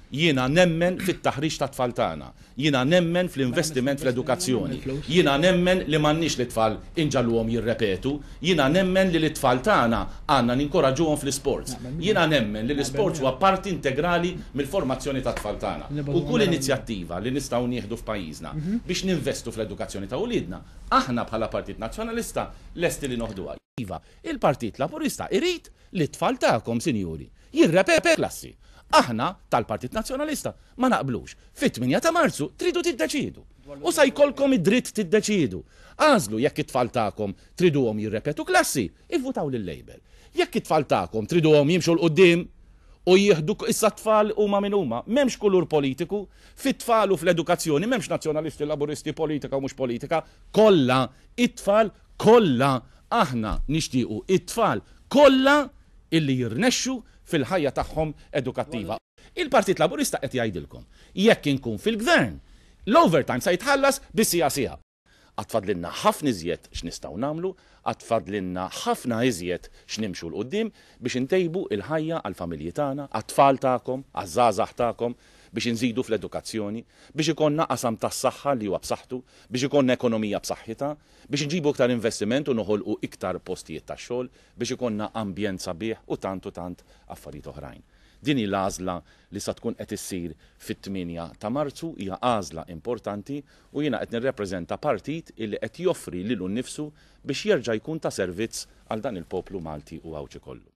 Jiena nemmen fit-taħriġ tat-tfal tagħna. Jiena nemmen fl-investiment fl-edukazzjoni. Jiena nemmen li m'għandniex lit-tfal inġagħluhom jirrepetu. Jiena nemmen li lit-tfal tagħna għandna ninkoraġġuhom fl-isports. Jiena nemmen li l-isports huwa parti integrali mill-formazzjoni tat-tfal tagħna. U kull inizjattiva li nistgħu nieħdu f'pajjiżna biex ninvestu fl-edukazzjoni ta' uliedna, aħna bħala Partit Nazzjonalista lesti li noħduha. Iva, il-Partit Laburista irid li t-tfal tagħkom, sinjuri, jirrepetu klassi. Aħna, tal-Partit Nazzjonalista, ma naqblux. Fit-8 ta' Marzu tridu tiddeċiedu. U sa jkollkom id-dritt tiddeċiedu. Agħżlu jekk it-tfal tagħkom triduhom jirrepetu klassi, ivvutaw lil-Labour. Jekk it-tfal tagħkom triduhom jimxu 'l quddiem u jieħdu issa t-tfal huma min huma. M'hemmx kulur politiku. Fit-tfal u fl-edukazzjoni m'hemmx Nazzjonalisti, Laburisti, politika u mhux politika. Kollha it-tfal kollha aħna nixtiequ it-tfal kollha illi jirnexxu fil-ħajja tagħhom edukattiva. Il-Partit Laburista qed jgħidilkom, jekk inkun fil-Gvern, l-overtime sa jitħallas bis-siegħa siegħa. Għad fadlilna ħafna iżjed x'nistgħu nagħmlu, għad fadlilna ħafna iżjed x'nimxu 'l quddiem biex intejbu l-ħajja għall-familji tagħna, għat-tfal tagħkom, għaż-żgħażagħ tagħkom, biex inżidu fl-edukazzjoni, biex ikollna qasam tas-saħħa li huwa b'saħħtu, biex ikollna ekonomija b'saħħitha, biex inġibu iktar investiment u noħolqu iktar postijiet tax-xogħol, biex ikollna ambjent sabiħ u tant u tant affarijiet oħrajn. Din hi l-għażla li sa tkun qed issir fit-8 ta' Marzu, hija għażla importanti u jiena qed nirrepreżenta partit illi qed joffri lilu nnifsu biex jerġa' jkun ta' servizz għal dan il-poplu Malti u Għawdxi kollu.